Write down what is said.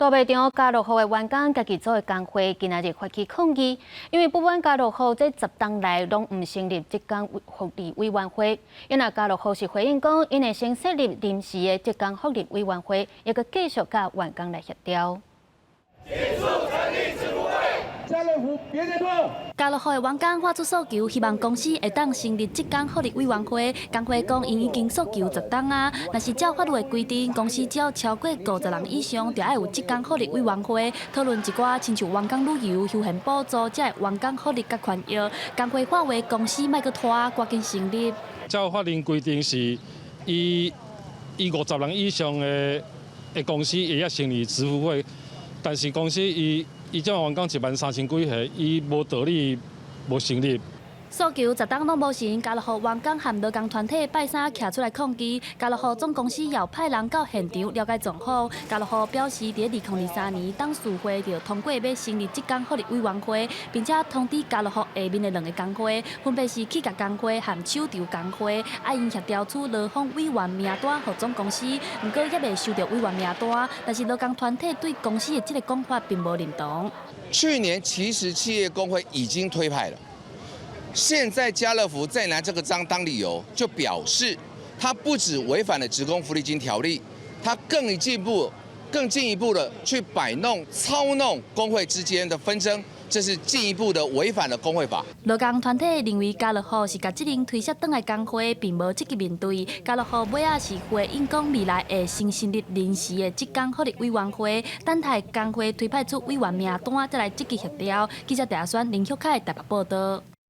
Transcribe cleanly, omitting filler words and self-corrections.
大賣場家樂福的員工家己組的工會今仔日發起抗議，因為不滿家樂福這10冬來攏毋成立職工福利委員會，𪜶若家樂福是回應講，𪜶會先設立臨時的職工福利委員會，猶閣繼續佮員工來協調。家樂福別再拖。家樂福的員工發出訴求，希望公司會當成立職工福利委員會。工會講，𪜶已經訴求10冬啊，若是照法律的規定，公司只要超過50人以上，就愛有職工福利委員會討論一寡親像員工旅遊、休閒補助，這的員工福利佮權益。工會喊話公司莫閣拖，趕緊成立。照法令規定是，伊50人以上的公司會使成立職福會，但是公司伊這員工1萬3千幾個，伊無道理無成立。訴求10冬攏無成，家樂福員工和勞工團體拜三徛出來抗議。家樂福總公司也派人到現場了解狀況。家樂福表示，佇2023年董事會就通過欲成立職工福利委員會，並且通知家樂福下面的兩个工會，分別是企業工會和手場工會，愛𪜶協調出勞方委員名單予總公司。毋過猶未收著委員名單，但是勞工團體對公司的這个講法並無認同。去年其實企業工會已經推派了。現在家樂福再拿這個章當理由，就表示他不止違反了職工福利金條例，他更進一步的去擺弄、操弄工會之間的紛爭，這是進一步的違反了工會法。勞工團體認為家樂福是共責任推卸轉來工會，並無積極面對。家樂福尾仔是回應講，未來會先成立臨時的職工福利委員會，等待工會推派出委員名單，再來積極協調。記者鄭選林旭凱台北報道。